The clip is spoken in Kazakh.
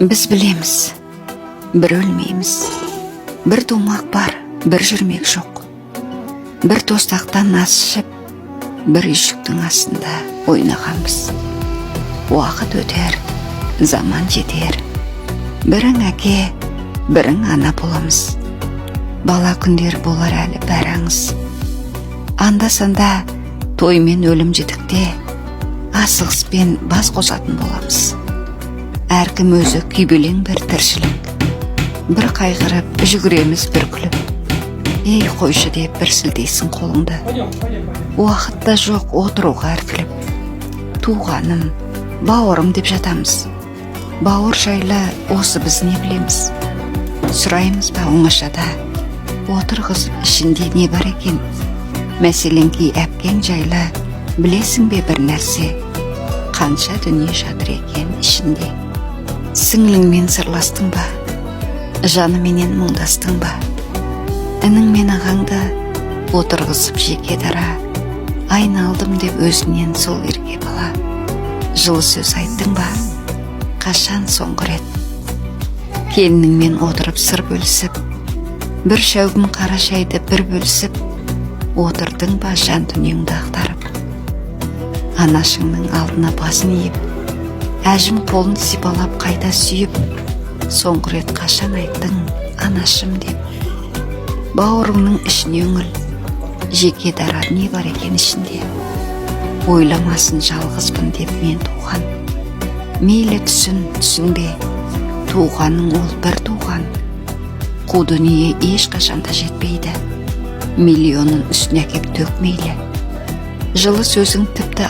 Біз білеміз, бір өлмейміз. Бір тумақ бар, бір жүрмек жоқ. Бір тостақтан ас ішіп, бір үйшіктің астында ойнағанбыз. Уақыт өтер, заман жетер. Бірің әке, бірің ана боламыз. Бала күндер болар әлі бәрі аңыз. Анда-санда той мен өлім жітікте асығыспен бас қосатын боламыз. Әркім өзі күйбелең бір тіршілік. Бір қайғырып, жүгіреміз бір күліп. Ей, қойшы деп бір сілтейсің қолыңды. Пойдем, пойдем, пойдем. Уақыт та жоқ отыруға іркіліп. Туғаным, бауырым деп жатамыз. Бауыр жайлы осы біз не білеміз? Сұраймыз ба оңашада? Отырғызып, ішінде не бар екен? Мәселенки, әпкең жайлы білесің бе бір нәрсе? Қанша дүние жатыр екен ішінде? Сіңліңмен сырластың ба? Жаныменен мұңдастың ба? Інің мен ағаңды отырғызып жеке дара, айналдым деп өзінен сол ерке бала. Жылы сөз айттың ба? Қашан соңғы рет? Келініңмен отырып сыр бөлісіп, бір шәугім қара шайды бір бөлісіп, отырдың ба жан дүниеңді ақтарып? Анашыңның алдына басын иіп, әжім қолын сипалап қайта сүйіп, соңғы рет қашан айттың «анашым» деп? Бауырыңның ішіне үңіл, жеке дара не бар екен ішінде? Ойламасын жалғызбын деп мен туған. Мейлі түсін, түсінбе, туғаның ол бір туған. Қу дүние ешқашан да жетпейді. Миллионын үстіне әкеп төк мейлі. Жылы сөзің тіпті.